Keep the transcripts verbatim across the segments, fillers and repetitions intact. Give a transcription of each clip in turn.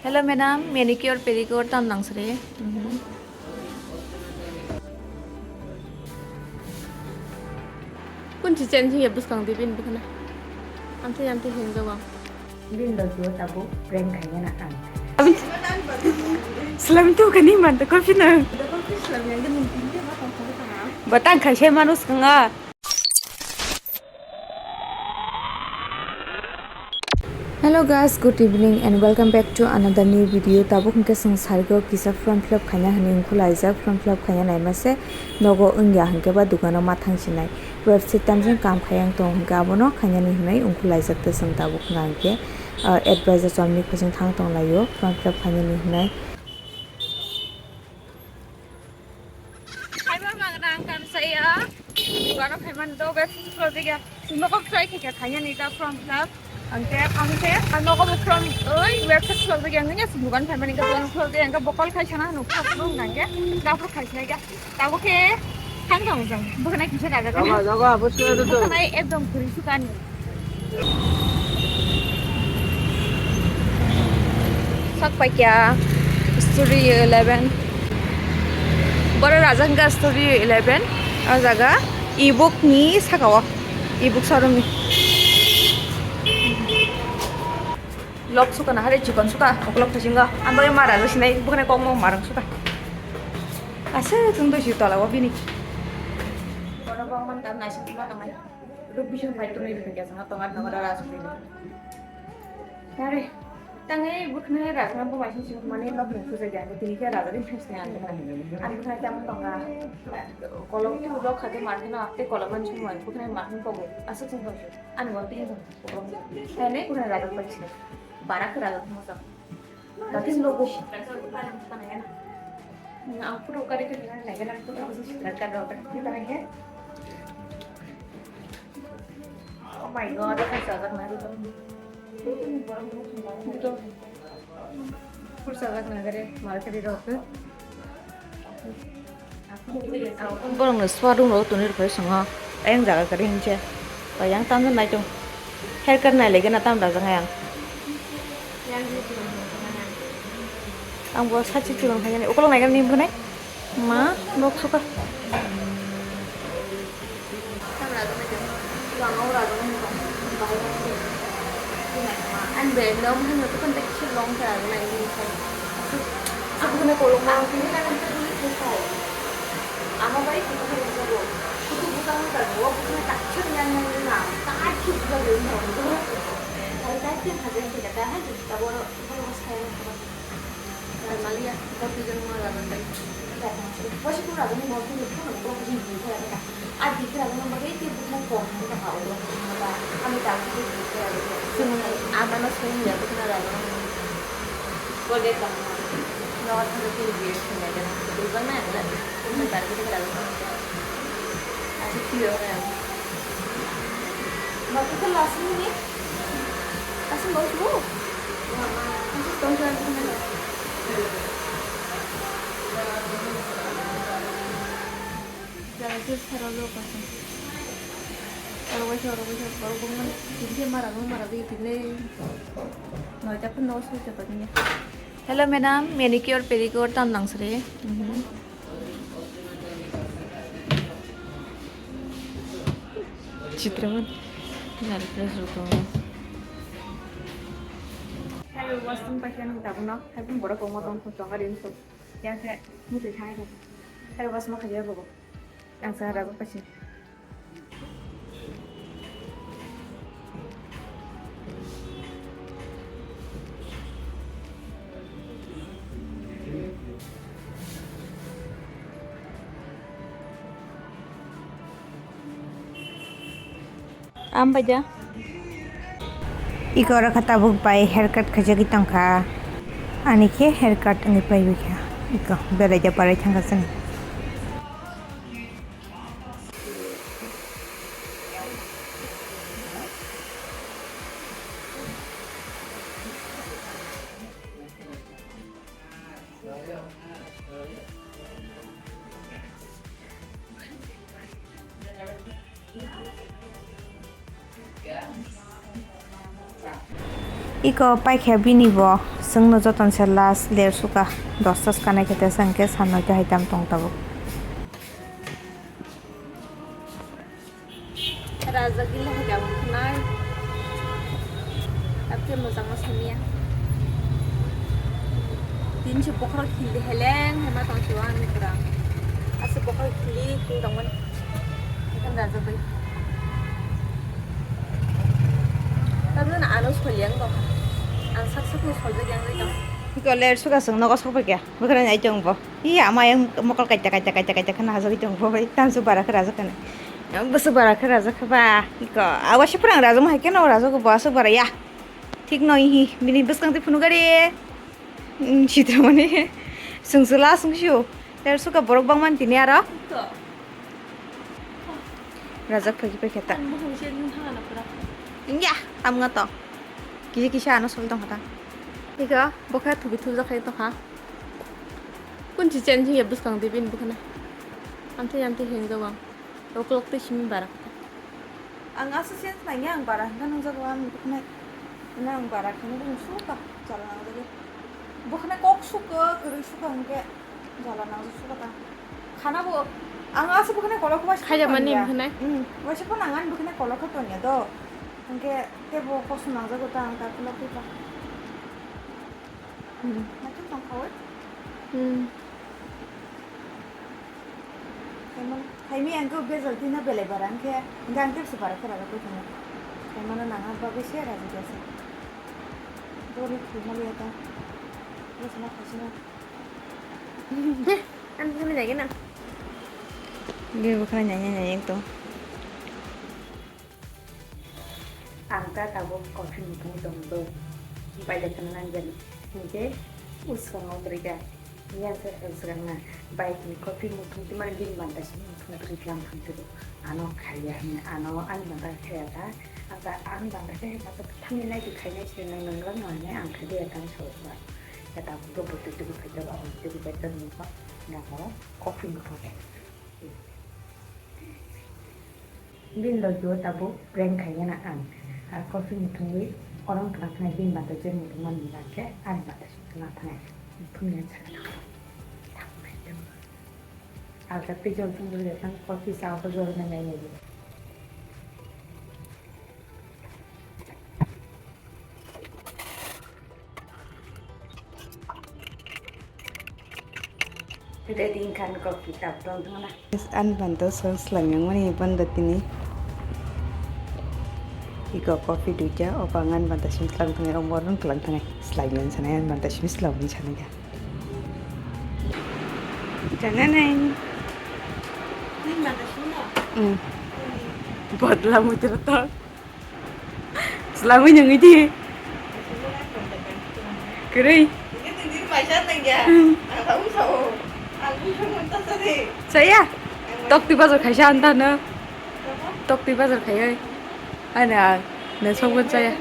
Hello madam, manicure pedicure tam nang sre. Mhm. Kun si chen ya buskang di bin bukana. Amte amte hin jawang. Bin lo juo tabuk prank khaina na ang. Abin selam tu kani man ta kopi na. Batang khai se manus kanga. Hello guys, good evening and welcome back to another new video. Tabuk hwnkhe chwng sarigo kisa form fill up khaina hwnwi wngkhulaijak, form fill up khaina naima se nogo wngya hwnkhe ba dukano ma thang sinai. Website tamjani kam khayang tong hwnkhe abono khainani hwnwi wngkhulaijak tei chwng tabuk hwnkha hwnkhe, ah, advisor chomni khosing thang tong laio form fill up khainani hwnwi. Khaibar magrang kan saya. Garo khaiman do website project ya. Sumoko try khe khe khanya ni ta from club. Angke angke anogo bo from oi website project yang nya sumugan khaimani ka don project yang ka bokol khai sana no ka pro nangke. Ka pro khai sana ka. Tabo khe thang thang jang. Bukana kisa daga. Jaga jaga bus kena tu. Bukana ekdom kuri sukani. Sak paikya Studio eleven. Boro rajangka Studio eleven. O jaga ebook ni saka o. Ebook showroom ni. Lok suka na hare chikon suka. Okolok thasinga. Ambai mara jasinai. Bukane kok mo marang suka. Asa tungto si tola o bini. Kono bang man tam naising ma tangai. Ruk bising pai tungni ruk ya sama tonga tonga dara asli. Nare, tangai bukne rajna bo maising sing mani lok ni puja ya, tini khe raja din phis ne ande. Ani bukne tam tonga. Kolok tu lok khate martin na te kolok man sing mani bukne martin kobo. Asuk sing kobo. Ani wal te hin. Tane bukne raja pai sing. Barak raja mo sa. Datin logo. Ang photo kari kari nai nai nang photo kari kari kari kari kari kari. Oh my God, apa sajak nari to? Ito. Pur sajak nagare market ito. Borok no spa room ro toni rok phai songo. Ayang jaga kari hinse. Ayang tamjani nai tong. Haircut nai lagi na tam rajang ayang. Ang bo sachi chikon khainani. Ukolok nai gani bwnai. Ma, nok suka. Ang bed no mungkin itu kan tak sih long sa na ini kan. Aku kena kolong mau ini kan itu ini selesai. Ama baik itu kan bisa bu. Itu bukan kan bu, bukan tak sih yang yang na. Tak sih bisa bu. Kalau tak sih hanya kita dah hanya kita baru baru saya. Malia, kau tujuan mau lawan tadi. Pasti kau lawan mau tujuan kau nak kau sih di kau lawan. Adi kau lawan mau bagi dia bukan kau mau tak kau lawan apa. Kami tahu tu di kau lawan. Sini, ama no sini ya bukan lawan. Kau dia tahu. Lawan tu dia dia sini ya. Bukan mana ada. Bukan tadi kita lawan. Asik dia orang. Bapak tu last minute. Asing bau tu. Asing bau tu. Jaga tu saralo kasih. Oro waisa, oro waisa, oro bongman. Tini mara, mara di tini. Noita pun no suja tadi ya. Hello madam, manicure pedicure tam nang sre. Mhm. Chitraman. Nari press rukong. Hello, washroom pakai nang tabuno. Hai pun borok kong motong kong tonga rin so. Yang saya mutu thai ko. Hello, washroom pakai ya bobo. Yang saya ragu pakai. Am baja. Iko oro kha tabuk bai haircut khaijagwi tongkha. Ani khe haircut wngwi paiwi kha. Iko belaijak parai thangkha chwng. Iko paikha bini bo Chwngno joton se last ler suka dosta swkanai khe tesa hwnkhe san noita hai tam tong tabuk. Raja gila hai kabo khwnai. Tabukhe mwchangma samiya. Tini se bokhorok khildi heleng hai ma tong siwa ani pura. Ase bokhorok khili khil tongmani. Ekhon raja bai. Tabukhe ano solyang tongkha. Ang sak sakno soljak yang bai tong. Iko ler suka chwng nogo sokbai kha. Bwkhwnai nai tong bo. Iya, ama yang mokol kaita, kaita, kaita, kaita khana hajagwi tong bo bai. Tamsuk bara khe raja khana. Bwswk bara khe raja khe ba. Iko, awa se phrang raja mo hai khe no raja ko bo aswk bara ya. Thik no hi, bini bwskang twi phunuk gari. Sitramani. Sungsula sungsio. Ler suka borok bangman tini aro. Rajak phagi phai kheta. Ang bwkhang se nung thang ano pura. Ingya, tamga to. Kisa kisa ano sol tong khata. Iko, bokha thubi thubjak khai tong kha. Kun si chen ya bwskang de bin bwkhana. Amte amte heng jawang. Oklok te simi bara khata. Ang asa chen nangya ang bara hwnkha nung jago ang bwkhana. Nang bara khani bung suka jala nang jagi. Bwkhana kok suka, kwrwi suka hwnkhe. Jala nang suka ta. Khana bo ang asa bwkhana kolok mas. Khaja mani bwkhana. Hmm. Waisa phone ang ani bwkhana kolok kha tonya do. Hwnkhe tebo kosom nang jago ta ang ta kolok kha. Hmm. Nachu tong khawi. Hmm. Khaimano, khaimi ang khe bejal tino belai bara hwnkhe, hwnkhe ang tebse bara khe raga koi thangna. Khaimano nang ang bagwi se raji khe se. Dori thwi mali ya ta. Bosma khaisima. Ang thangna jai gana. Ge bwkhana nyanya nyanya ekdom. Ang ta tabuk coffee muthungwi tongdo. Bai de khana nang jani. Hwnkhe uskango bwrwi kha. Yang sa swkang na bai ni coffee muthung twi mani bini banta simi muthung twi tlang thang twi. Ano khaiya hwnwi ano ani banta khaiya ta. Ang ta ani banta khe ta thangwi nai twi khainai se nang nang lang nang ang khai de tang so ba. Ya tabuk do bwtwi twi khai ta ba twi khai ta ni ba. Nang coffee muthung. Bini logi o tabuk prank khaigana ang. Ar coffee muthungwi orang twlang thangnai bini banta je muthungmani bakhe ani banta se twlang thangnai. Muthungya chana. Alta twi jol thung jol ya thang coffee sa ko jol na nai nai. Ready wngkha coffee cup tong thangna. Ani banta song slime yang mani banda tini. Iko coffee duita, opa ang ani banta song slime thangnai, omo rong tlang thangnai. Slime yang sanai ani banta song slime yang sanai ya. Jangan nai. Ani banta song no? Hmm. Bodla mutu to. Swlangwi nungwi di. Kwrwi. Hmm. Chaya? Toktwi bazar khaisa anta no. Toktwi bazar khaiwi. Ani ang no sokbo chaya.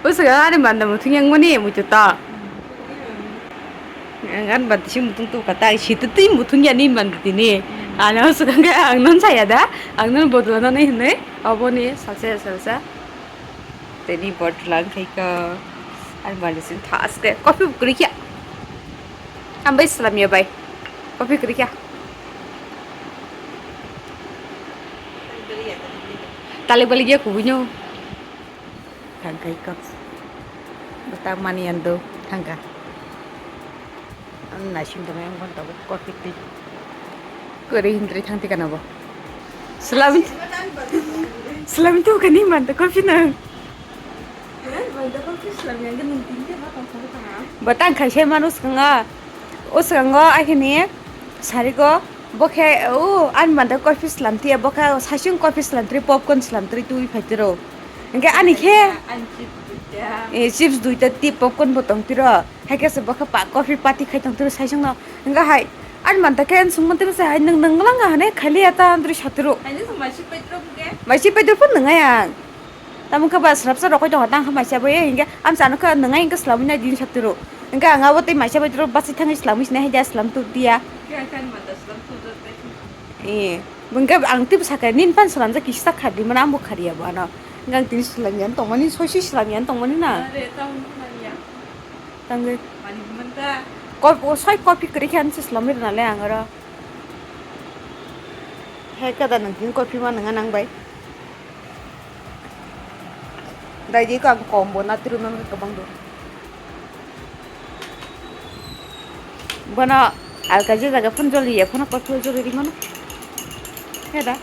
Uswk ani banda muthung yang mani muitu to. Ang ani bati si muthung tu kata si tu twi muthung ya ni man tini. Ano swkang khe ang non saya da. Ang non bodol non hinwi oboni salsa salsa. Tini bodol ang khai ko. Ani bati si thaske coffee kwrwi kya. Ang bai salam ya bai. Coffee kwrwi kya. Talik balik ya kubunya. Thangkai kok. Bata mani ando thangka. Ang naising tong yang bon tabuk coffee twi. Kwrwi hindri thangti kana bo. Swlam. Swlam tu kani man ta coffee nang. Bata ang khaisai mano swkang a. O swkang o akhini sarigo. Bo khe, o, ani manta coffee slam tiya, bo khe saichung coffee slam tri, popcorn slam tri twi phai tiro. Hingke ani khe, ani chips duita. Eh, chips duita ti popcorn bo tong tiro. Hai khe se bo khe pa, coffee party khai tong tiro saichung no. Hingke hai, ani manta khe ani sungma tiro se hai nung nung lang hane khali ata andri satiro. Hai nung sung maisi pai tiro buke? Maisi pai tiro pun nung ayang. Tamo khe ba swrapsa rokoi tongo tang khe maisa bai, hingke amsa ano khe nwngai hingke swlamwi nai din satiro. Hingke ang abo tei maisa bai toro bachai thangwi swlamwi sinai hai dia swlam tuk dia. Khe ang khe ani manta swlam tuk jak nai. Eh, hingke ang teibo sakha nini phan swlamjak kisa khadi mano, ang bo khadi ya bo ano. Hingke ang tini swlamya tongmani, soisi swlamya tongmani na. Are, tamo nukmani ya. Tangwi. Kop-, o soi kopi kwrwi khe ani se swlamwi rwna le ang oro. He kada nang tini kopi ma nang nang bai. Dai di ko ang kom bo na tiru nang kwbang do. Bono alka je jaga phone joli ya, phone kopi joli ri mano. He da.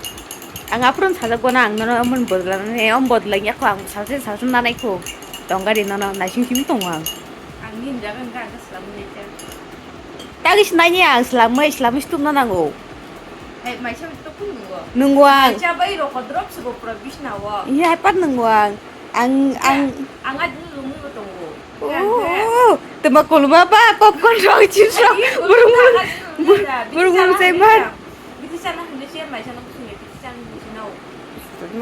Ang aphuru sajak bono ang nono amon bodla ne, om bodla ya ko ang salse salse nanai ko. Tongari nono naising simi tongo ang. Ang ni jaga ang ga slam ni cha. Tagi sinai ni ang slamai, slamai stum na nango. Hai, maisa to kun nungo. Nungo ang. Maisa bai roko drop sugo pura bisna wo. Iya, pat nungo ang. Ang, ang. Ang adi lungwi bo tongo. Oh, tema kolma ba, popcorn rok, chips rok. Burung, burung, burung, burung sai man. Biti chana hinde siya maisa no kusunge, biti chana hinde sinao.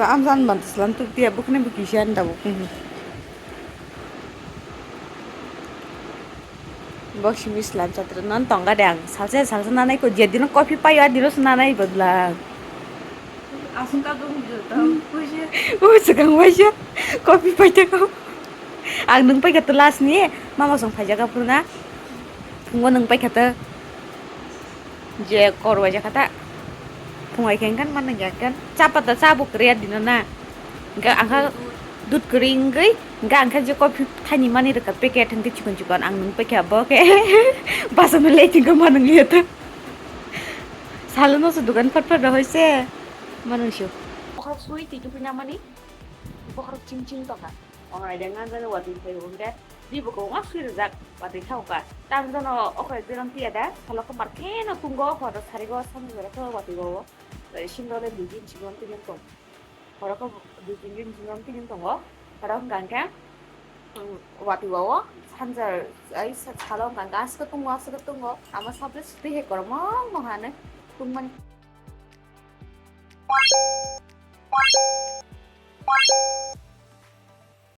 Amsan man slam tu dia bukne buki siya nda bukne. Box simi slam chatra non tonga de ang. Salsa, salsa nanai ko je dino coffee payo, a dino se nanai bodla. Asung ka gong jo tang puja. O segang waisa coffee paita ko. Ang nung paika to last ni mama song phaijaga purna. Phungo nung paika to. Je kor waisa kata. Phungai khe kan mana ya kan. Chapa ta chabu kriya dino na. Ga angka dud kring gwi. Hingke ang khe je coffee thaini mani rwkha packet hingke chikon chikon ang nung paikha bo khe basano le tingkha ma nung liya ta. Salo no se dogan phat phat rohoi se ma nung sio. Bokhorok sui twi twi na mani bokhorok ching ching tongkha. Ong ai de ngan jani watwi phai hwnkhe di bo kong sui rwjak watwi thauka. Tang jano okhai biron tiya da salo khe mar khe no tungo horo sarigo samjora khe watwi go. Sindole dui din chikon twi tong. Horo khe dui tin din chikon twi tongo. Horo hwnkha hwnkhe, um, watwi o sanjar ai sa-, salo hwnkha hwnkhe aswk tongo, aswk tongo. Ama subject twi hai kormo wngmani tongmani.